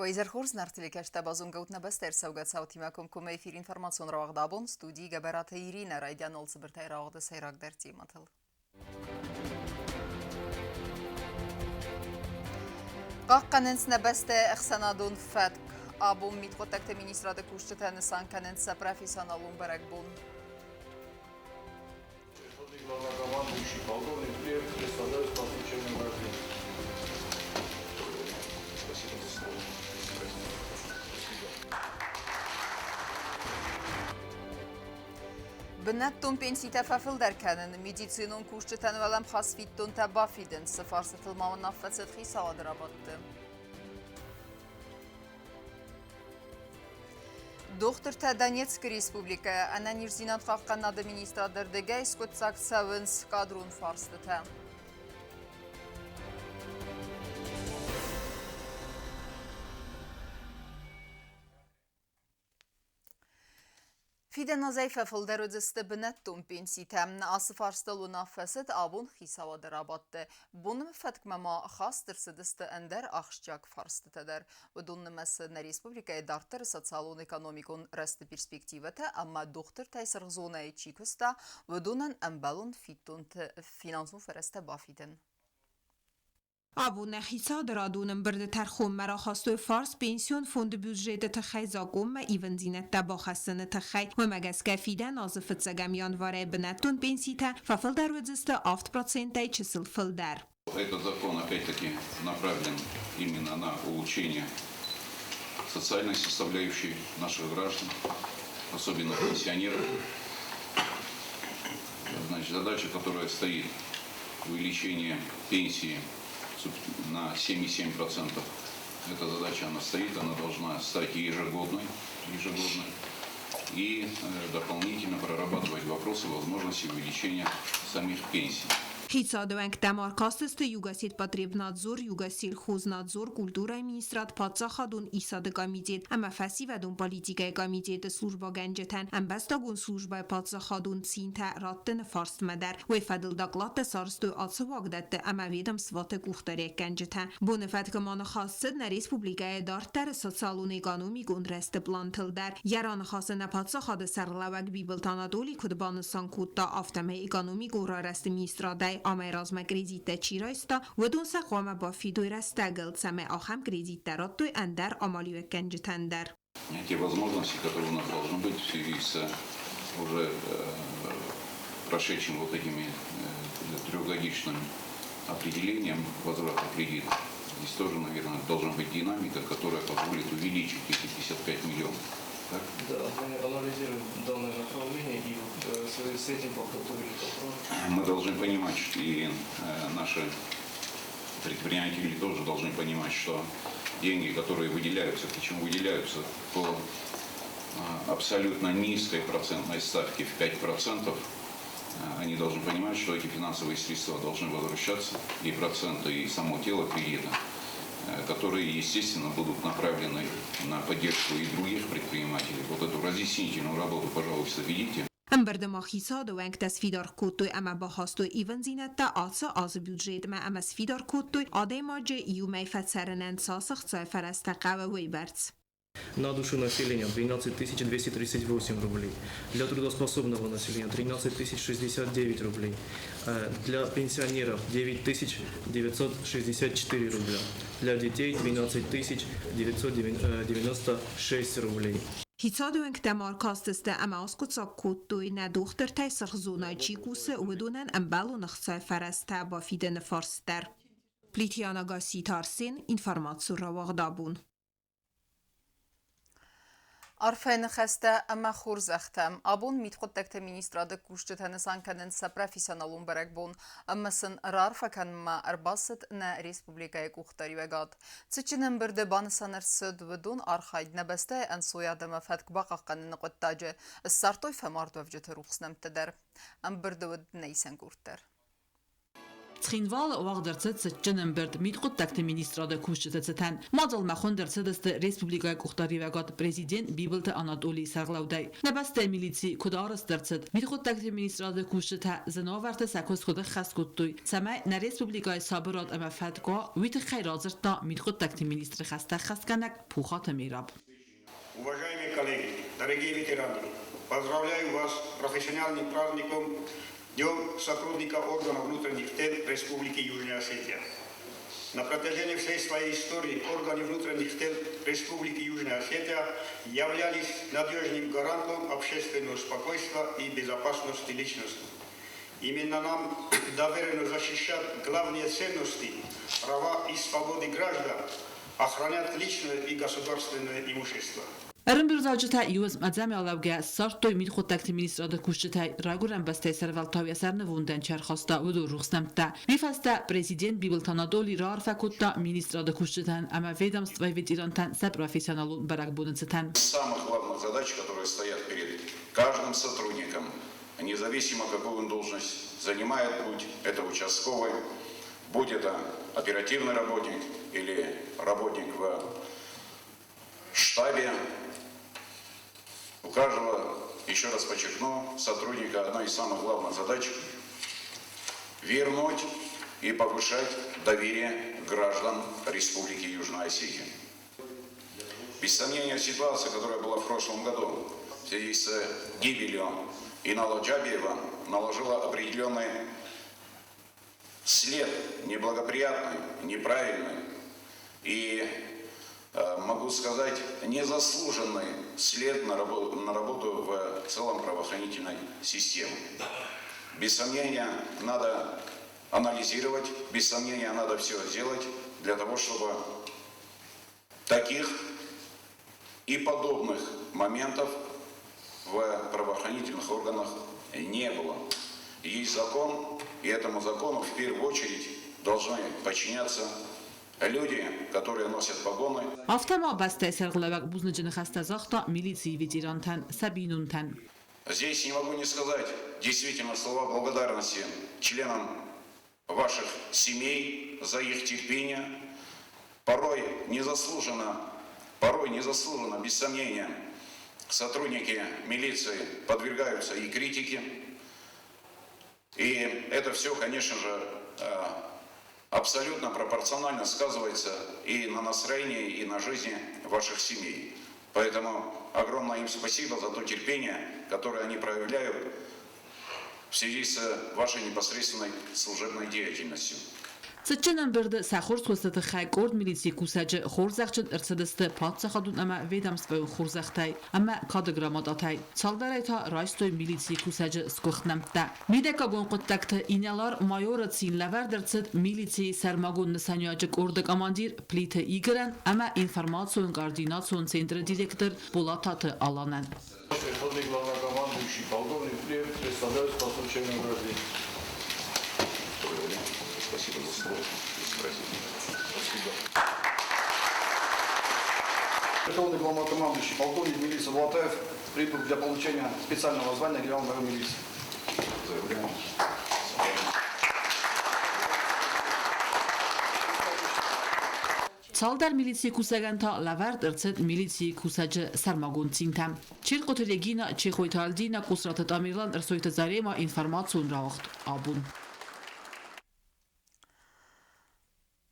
Уӕ изӕр хорз, Нарты телекӕстӕ базонгӕ ут нӕ бӕстӕ ӕрцӕугӕ цаутимӕ комкоммӕ эфир информацион рауагъд абон студийы Гӕбӕраты Иринӕ райдиан цыбыртӕй рауагъды сӕйрагдӕр темӕтыл. Хъахъхъӕнынц нӕ бӕстӕйы ӕхсӕнадон фӕтк. Абон мидхъуыддӕгты министрады кусджытӕ нысан кӕнынц сӕ профессионалон бӕрӕгбон. Главнокомандующий полковник Плеев представляет по учебным Спасибо за слово. Бынӕттон пенситӕ фӕфылдӕр кӕнын, медицинон кусджытӕн уӕлӕмхас фиддонтӕ бафидын, цы фарстытыл ма уынаффӕ цыд хицауады рабадты. Дохтыртӕ Донецкы республикӕйы ӕнӕниздзинад хъахъхъӕнынады министрады ӕрдыгӕй скъуыддзаг цӕуынц кадрон фарстытӕ. Фидӕн азӕй фӕфылдӕр уыдзысты бынӕттон пенситӕ. Ацы фарстыл уынаффӕ цыд абон хицауады рабадты. Боны фӕткмӕ ма хаст ӕрцыдысты ӕндӕр ахсджиаг фарстытӕ дӕр. Уыдон нымӕцы нӕ республикӕйы дарддӕры социалон-экономикон рӕзты перспективӕтӕ ӕмӕ дохтыртӕй цыргъзонӕйы чи куыста, уыдонӕн ӕмбӕлон фиддонты финансон фӕрӕзтӕ бафидын. Абон нӕ хицауады радон ӕмбырды тӕрхонмӕ рахастой фарс пенсион фонды бюджеты тыххӕй закъонмӕ ивындзинӕдтӕ бахӕссыны тыххӕй. Уымӕ гӕсгӕ фидӕн азы фыццӕгӕм январӕй бынӕттон пенситӕ фӕфылдӕр уыдзысты 7 процентӕй чысыл фылдӕр. Этот закон опять-таки направлен именно на улучшение социальной составляющей наших граждан, особенно пенсионеров. Значит, задача, которая стоит, увеличение пенсии на 7,7%. Эта задача, она стоит, она должна стать ежегодной, ежегодной. И дополнительно прорабатывать вопросы возможности увеличения самих пенсий. Хицауады уӕнгтӕ ма ӕркастысты Югосетпотребнадзор, Югосельхознадзор, культурӕйы министрад, паддзахадон исады комитет ӕмӕ фӕсивӕдон политикӕйы комитеты службӕгӕнджытӕн ӕмбӕстагон службӕйы паддзахадон цинтӕ раттыны фарстмӕ дӕр. Уый фӕдыл докладтӕ сарӕзтой ацы уагдӕтты ӕмӕ ведомствоты къухдариуӕггӕнджытӕ. Боны фӕткы ма ныхас цыд нӕ республикӕйы дарддӕры социалон-экономикон рӕзты плантыл дӕр. Йӕ раныхасы нӕ паддзахады сӕргълӕууӕг Бибылты Анатоли куыд банысан кодта, афтӕмӕй экономикон райрӕзты министрадӕй амӕйразмӕ кредиттӕ чи райста, уыдон сӕ хъуамӕ бафидой рӕстӕгыл, цӕмӕй ахӕм кредиттӕ радтой ӕндӕр амалиуӕггӕнджытӕн дӕр. Те возможности, которые у нас должны быть в связи с уже прошедшим вот этими трехгодичным определением возврата кредита, здесь тоже, наверное, должна быть динамика, которая позволит увеличить эти 55 миллионов. Так? Да, мы анализируем данное направление и вот, в связи с этим подготовили поправки. Мы должны понимать, что и наши предприниматели тоже должны понимать, что деньги, которые выделяются, причем выделяются по абсолютно низкой процентной ставке в 5%, они должны понимать, что эти финансовые средства должны возвращаться, и проценты, и само тело кредита, которые, естественно, будут направлены на поддержку и других предпринимателей. Вот эту разъяснительную работу, пожалуйста, ведите. Ӕмбырды ма хицауады уӕнгтӕ сфидар кодтой ӕмӕ бахастой ивындзинӕдтӕ ацы азы бюджетмӕ ӕмӕ сфидар кодтой, адӕймаджы иумӕ фӕцӕрынӕн цас ӕхцайы фӕрӕзтӕ хъӕуы, уыйбӕрц. На душу населения 12 238 рублей. Для трудоспособного населения 13 069 рублей. Для пенсионеров 9 964 рубля. Для детей 12 996 рублей. Хицауады уӕнгтӕ ма ӕркастысты ӕмӕ аскъуыддзаг кодтой, нӕ дохтыртӕй сырх зонӕйы чи кусы, уыдонӕн ӕмбӕлон ӕхцайы фӕрӕзтӕ бафидыны фарст дӕр. Плитиана Гасситы Арсен, информацион рауагъд абон. Арфӕйы ныхӕстӕ ӕмӕ хорзӕхтӕ. Абон мидхъуыддӕгты министрады кусджытӕ нысан кӕнынц сӕ профессионалон бӕрӕгбон ӕмӕ сын раарфӕ кӕнынмӕ ӕрбацыд нӕ республикӕйы къухдариуӕгад. Цытджын ӕмбырды банысан ӕрцыд, уыдон архайд нӕ бӕстӕйы ӕнцойад ӕмӕ фӕтк бахъахъхъӕныны хъуыддаджы ссардтой фӕмардуӕвджыты рухс нӕмттӕ дӕр. Ӕмбырды уыд нӕ исӕн къорд дӕр. Цхинвалы уагъд ӕрцыд цытджын ӕмбырд Мидхъуыддӕгты министрады кусджыты цытӕн. Мадзалмӕ хуынд ӕрцыдысты республикӕйы къухдариуӕгад президент Бибылты Анатолийы сӕргълӕудӕй. Нӕ бӕстӕйы милици куыд арӕзт ӕрцыд, Мидхъуыддӕгты министрады кусджытӕ зынавӕрты сӕ куыст куыд ӕххӕст кодтой, цӕмӕй нӕ республикӕйы сабырад ӕмӕ фӕтк уа, уый тыххӕй радзырдта мидхъуыддӕгты министры хӕстӕ ӕххӕстгӕнӕг Пухаты Мераб. Уважаемые коллеги, дорогие ветераны, поздравляю вас с профессиональным праздником Днем сотрудника органов внутренних дел Республики Южная Осетия. На протяжении всей своей истории органы внутренних дел Республики Южная Осетия являлись надежным гарантом общественного спокойствия и безопасности личности. Именно нам доверено защищать главные ценности, права и свободы граждан, охранять личное и государственное имущество. Ӕрӕмбырдуӕвджытӕ иу ӕдзӕмӕй алӕугӕ ссардтой мидхъуыддӕгты министрады кусджытӕй райгуырӕн бӕстӕйы сӕрвӕлтау йӕ сӕрнывондӕн чи ӕрхаста, уыдон рухс нӕмттӕ. Уый фӕстӕ президент Бибылты Анатоли раарфӕ кодта министрады кусджытӕн ӕмӕ ведомствойы ветерантӕн сӕ профессионалон бӕрӕгбоны цытӕн. Самых главных задач, которые стоят перед каждым сотрудником, независимо какую он должность занимает, будь это участковый, будь это оперативный работник или работник в штабе, у каждого, еще раз подчеркну, сотрудника одна из самых главных задач – вернуть и повышать доверие граждан Республики Южная Осетия. Без сомнения, ситуация, которая была в прошлом году в связи с гибелью Инала Джабиева, наложила определенный след неблагоприятный, неправильный и, могу сказать, незаслуженный след на работу в целом правоохранительной системы. Без сомнения, надо анализировать, без сомнения, надо все сделать для того, чтобы таких и подобных моментов в правоохранительных органах не было. Есть закон, и этому закону в первую очередь должны подчиняться люди, которые носят погоны. Афтӕ ма бӕстӕйы сӕргълӕууӕг бузныджы ныхӕстӕ загъта милицийы ветерантӕн, сӕ бинонтӕн. Здесь не могу не сказать действительно слова благодарности членам ваших семей за их терпение. Порой незаслуженно, без сомнения, сотрудники милиции подвергаются и критике. И это все, конечно же, абсолютно пропорционально сказывается и на настроении, и на жизни ваших семей. Поэтому огромное им спасибо за то терпение, которое они проявляют в связи с вашей непосредственной служебной деятельностью. Цытджын ӕмбырды сӕ хорз куысты тыххӕй къорд милицийы кусӕджы хорзӕхджын ӕрцыдысты паддзахадон ӕмӕ ведомствойон хорзӕхтӕй ӕмӕ кады грамотатӕй. Цалдӕрӕй та райстой милицийы кусӕджы сгуыхт нӕмттӕ. Мидӕггагон хъуыддӕгты инӕлар-майоры цин лӕвӕрд ӕрцыд милицийы сӕрмагонд нысаниуӕджы къорды командир Плиты Игорӕн ӕмӕ информацион-координацион центры директор Болататы Аланӕн. Верховный главнокомандующий полковник Плиев представляю по случаю награждения. Спасибо за слово. Спасибо. Верховный главнокомандующий полковник милиции Болотаев прибыл для получения специального звания генерал-майора милиции. Заявляем. Цалдӕр милицийы кусӕгӕн та лӕвӕрд ӕрцыд милицийы кусӕджы сӕрмагонд цинтӕ. Чиркъоты Регина, Чехойты Альдина, Къусраты Тамерлан, Ӕрсойты Зарема информацион рауагъд абон.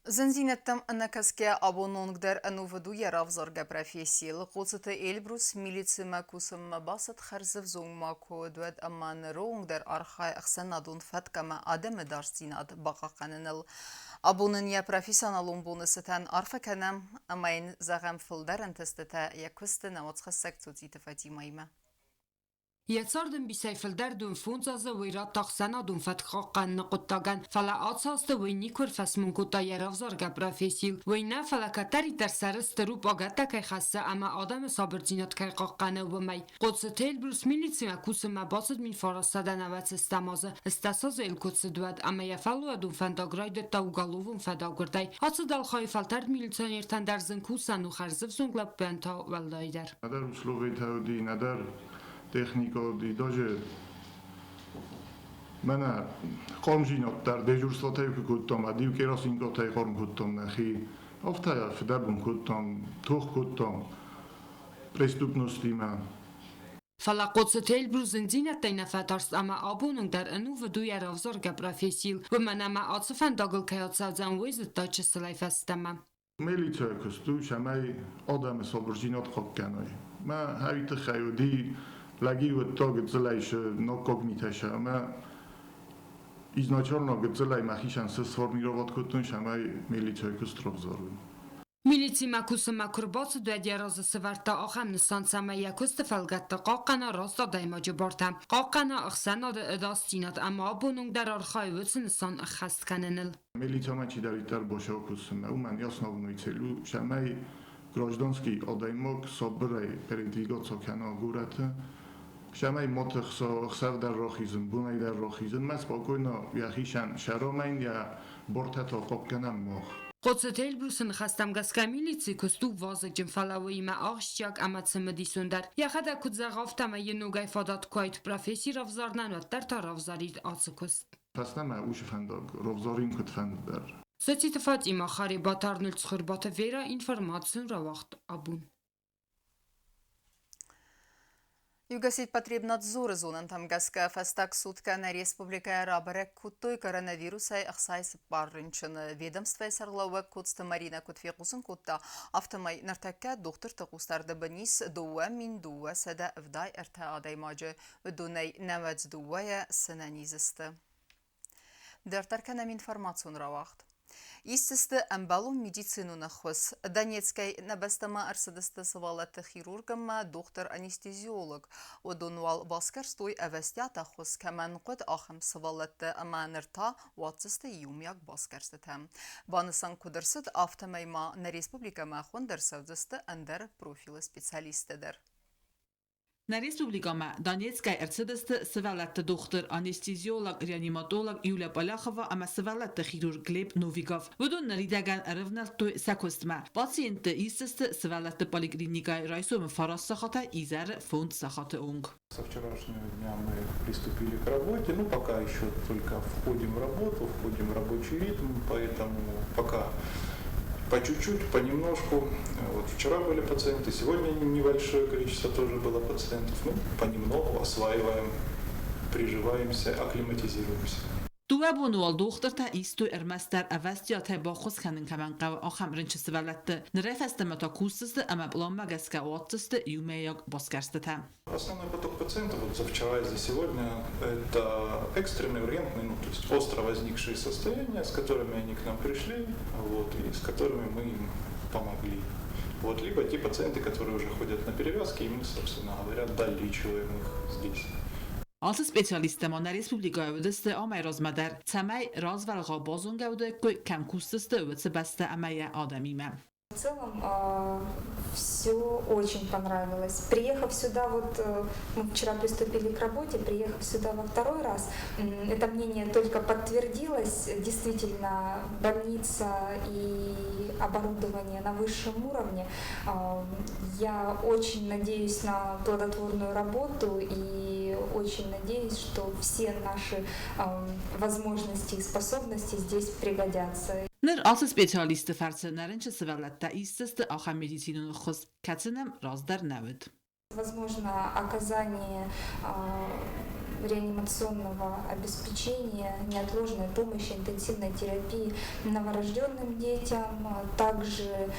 Зындзинӕдтӕм ӕнӕкӕсгӕ абоны онг дӕр ӕнувыд у йӕ равзаргӕ профессийыл. Хъоцыты Эльбрус милицимӕ кусынмӕ бацыд хӕрзӕвзонг ма куы уыд, уӕд ӕмӕ ныры онг дӕр архайы ӕхсӕнадон фӕтк ӕмӕ адӕмы ӕдасдзинад бахъахъхъӕныныл. Абон ын йӕ профессионалон боны цытӕн арфӕ кӕнӕм ӕмӕ йын зӕгъӕм фылдӕр ӕнтыстытӕ йӕ куысты нӕ уацхӕссӕг Цоциты Фатимӕимӕ. Йӕ цардӕмбисӕй фылдӕр 55 азы уый радта ӕхсӕнадон фӕткхъахъхъӕныны хъуыддагӕн, фӕлӕ ацы азты уый никуы ӕрфӕсмон кодта йӕ равзаргӕ профессийыл. Уый нӕ, фӕлӕ кӕддӕриддӕр сӕрыстыр у, пъагӕттӕ кӕй хӕссы ӕмӕ адӕмы сабырдзинад кӕй хъахъхъӕны, уымӕй. Хъоцыты Эльбрус милицимӕ кусынмӕ бацыд 1997 азы, стӕс азы йыл куы цыд, уӕд ӕмӕ йӕ фӕллойадон фӕндаг райдыдта уголовон фӕдагуырдӕй. Ацы дӕлхайы фӕлтӕрд милиционертӕн дӕр зын кусӕн у, хӕрзӕвзонг лӕппуйӕн та уӕлдайдӕр. Нӕдӕр условитӕ уыди, нӕдӕр техникӕ уыди, даже Мӕнӕ хъармдзинад дӕр дежурствотӕй куы кодтам, ӕд-иу керосинкъотӕй хъарм кодтам нӕхи. Афтӕ фыдӕбон кодтам, тох кодтам преступностимӕ. Фӕлӕ Хъоцыты Эльбрус зындзинӕдтӕй нӕ фӕтарст ӕмӕ абон дӕр ӕнувыд у йӕ равзаргӕ профессийыл, уымӕн ӕмӕ ацы фӕндагыл кӕй ацӕудзӕн, уый зыдта чысылӕй фӕстӕмӕ. Милицӕйы куыст у, цӕмӕй адӕмы сабырдзинад хъахъхъӕной. Мӕ уый тыххӕй уыди лӕги уыдта гыццылӕй сы ноггог митӕ сӕ ӕмӕ изначально гыццылӕй мӕхицӕн цы сформировать кодтон, цӕмӕй милицӕйы куыст равзарон. Милицимӕ кусынмӕ куы рбацыд, уӕд йӕ разы сӕвӕрдта ахӕм нысан, цӕмӕй йӕ куысты фӕлгӕтты хъахъхъӕна раст адӕймаджы бартӕ, хъахъхъӕна ӕхсӕнады ӕдасдзинад ӕмӕ абон онг дӕр архайы уыцы нысан ӕххӕст кӕныныл. Милицӕмӕ чидӕриддӕр босӕу кусынмӕ, уымӕн йӕ основной цель у, цӕмӕй гражданский адӕймаг сабырӕй передвигаться кӕна горӕты, цӕмӕй ма тыхса ӕхсӕв дӕр рахизын, бонӕй дӕр рахизын, мӕ спокойно йӕхицӕн сӕрамӕн йӕ бартӕ та хъахъхъӕнӕм мах. Хъоцыты Эльбрусы ныхӕстӕм гӕсгӕ милицийы куыст у вазыгджын, фӕлӕ уыимӕ ахсджиаг ӕмӕ цымыдисон дӕр. Йӕхӕдӕг куыд зӕгъы, афтӕмӕй йын ногӕй фадат куы уаид професси равзарынӕн, уӕддӕр та равзарид ацы куыст. Фӕстӕмӕ уыцы фӕндаг равзарин куыдфӕндыдӕр. Социты Фатимӕ, Харебаты Арнольд, Цхуырбаты Вера, информацион рауагъд абон. Югосетпотребнадзоры зонӕнтӕм гӕсгӕ фӕстаг суткӕ нӕ республикӕйы рабӕрӕг кодтой коронавирусӕй 64 рынчыны. Ведомствӕйы сӕргълӕууӕг Коцты Маринӕ куыд фехъусын кодта, афтӕмӕй ныртӕккӕ дохтырты хъусдарды бын ис 2283 адӕймаджы. Уыдонӕй 92-йӕ сӕнӕниз сты. Дарддӕр кӕнӕм информацион рауагъд. Исдзысты ӕмбӕлон медицинон ӕххуыс. Донецкӕй нӕ бӕстӕмӕ ӕрцыдысты сывӕллӕтты хирург ӕмӕ дохтыр-анестезиолог. Уыдон уал басгӕрстой ӕвӕстиат ӕххуыс кӕмӕн хъуыд, ахӕм сывӕллӕтты ӕмӕ ныр та уадздзысты иумиаг басгӕрстытӕ. Банысан куыд ӕрцыд, афтӕмӕй ма нӕ республикӕмӕ хуынд ӕрцӕудзысты ӕндӕр профилы специалисттӕ дӕр. Нӕ республикӕмӕ Донецкӕй ӕрцыдысты сывӕллӕтты дохтыр, анестезиолог-реаниматолог Юлия Поляхова ӕмӕ сывӕллӕтты хирург Глеб Новиков. Уыдон ныридӕгӕн ӕрӕвнӕлдтой сӕ куыстмӕ. Пациентты исдзысты сывӕллӕтты поликлиникӕйы райсомы фараст сахатӕй изӕры фондз сахаты онг. Со вчерашнего дня мы приступили к работе, ну пока еще только входим в работу, входим в рабочий ритм, поэтому пока по чуть-чуть, понемножку. Вот вчера были пациенты, сегодня небольшое количество тоже было пациентов. Ну, понемногу осваиваем, приживаемся, акклиматизируемся. Дыууӕ боны уал дохтыртӕ истой ӕрмӕстдӕр ӕвӕстиатӕй баххуыс кӕнын кӕмӕн хъӕуы, ахӕм рынчын сывӕллӕтты. Нырӕй фӕстӕмӕ та кусдзысты ӕмӕ пъланмӕ гӕсгӕ уадздзысты иумӕйаг басгӕрстытӕ. Основной поток пациентов вот за вчера и за сегодня – это экстренные, ургентные, ну, то есть остро возникшие состояния, с которыми они к нам пришли, вот, и с которыми мы им помогли. Вот, либо те пациенты, которые уже ходят на перевязки, и мы, собственно говоря, долечиваем их здесь. Ацы специалисттӕ ма нӕ республикӕйы уыдысты амӕй размӕ дӕр, цӕмӕй развӕлгъау базонгӕ уыдаиккой, кӕм кусдзысты, уыцы бӕстӕ ӕмӕ йӕ адӕмимӕ. В целом все очень понравилось. Приехав сюда, вот мы вчера приступили к работе, приехав сюда во второй раз, это мнение только подтвердилось. Действительно, больница и оборудование на высшем уровне. Я очень надеюсь на плодотворную работу и очень надеюсь, что все наши возможности и способности здесь пригодятся. Ныр ацы специалистты фӕрцы нӕ рынчын сывӕллӕттӕ исдзысты ахӕм медицинон ӕххуыс, кӕцы нӕм раздӕр нӕ уыд. Возможно оказание реанимационного обеспечения, неотложной помощи, интенсивной терапии новорожденным детям, также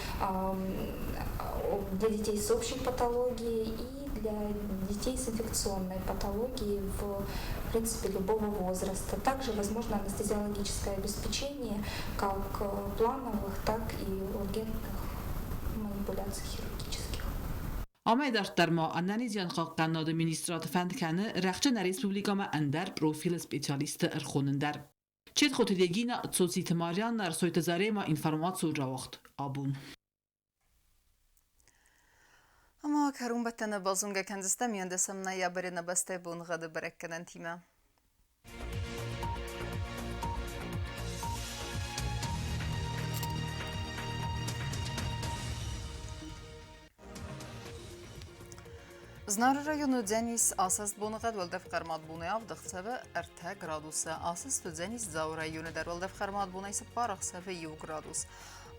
для детей с общей патологией и для детей с инфекционной патологией в принципе любого возраста. Также возможно анестезиологическое обеспечение как плановых, так и ургентных манипуляций хирургических. Амӕй дарддӕр ма Ӕнӕниздзинадхъахъхъӕнынады министрад фӕнд кӕны рӕхджы нӕ республикӕмӕ ӕндӕр профилы специалистты ӕрхонын дӕр. Четхоты Регина, Цоциты Марианна, Ӕрсойты Зарема информацион рауагъд абон. Ӕма кӕронбӕттӕны базонгӕ кӕндзыстӕм ӕндӕсӕм ноябры нӕ бӕстӕйы боныгъӕды бӕрӕггӕнӕнтимӕ. Знауыры районы уыдзӕнис асӕст боныгъӕд, уӕлдӕф хъӕрмад бонӕй 7, ӕхсӕвы 3 градусы. Асӕст уыдзӕнис Дзауы районы дӕр, уӕлдӕф хъӕрмад бонӕй 4, ӕхсӕвы 1 градус.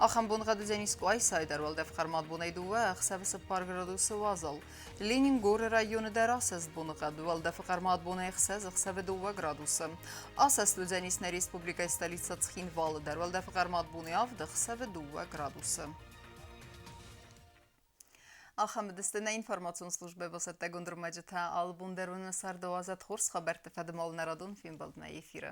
Ахӕм боныгъӕд уыдзӕнис Къуайсайы дӕр, уӕлдӕф хъӕрмад бонӕй 2, ӕхсӕвы 4 градусы уазал. Ленингоры районы дӕр асӕст боныгъӕд, уӕлдӕфы хъӕрмад бонӕй 6, ӕхсӕвы 2 градусы. Асӕст уыдзӕнис нӕ республикӕйы столицӕ Цхинвалы дӕр, уӕлдӕфы хъӕрмад бонӕй 7, ӕхсӕвы 2 градусы. Ахӕм уыдысты нӕ информацион службӕйы бацӕттӕгонд ӕрмӕджытӕ. Алы бон дӕр уын царды уадзӕд хорз хабӕртты фӕдыл нӕ радон фембӕлдмӕ эфиры.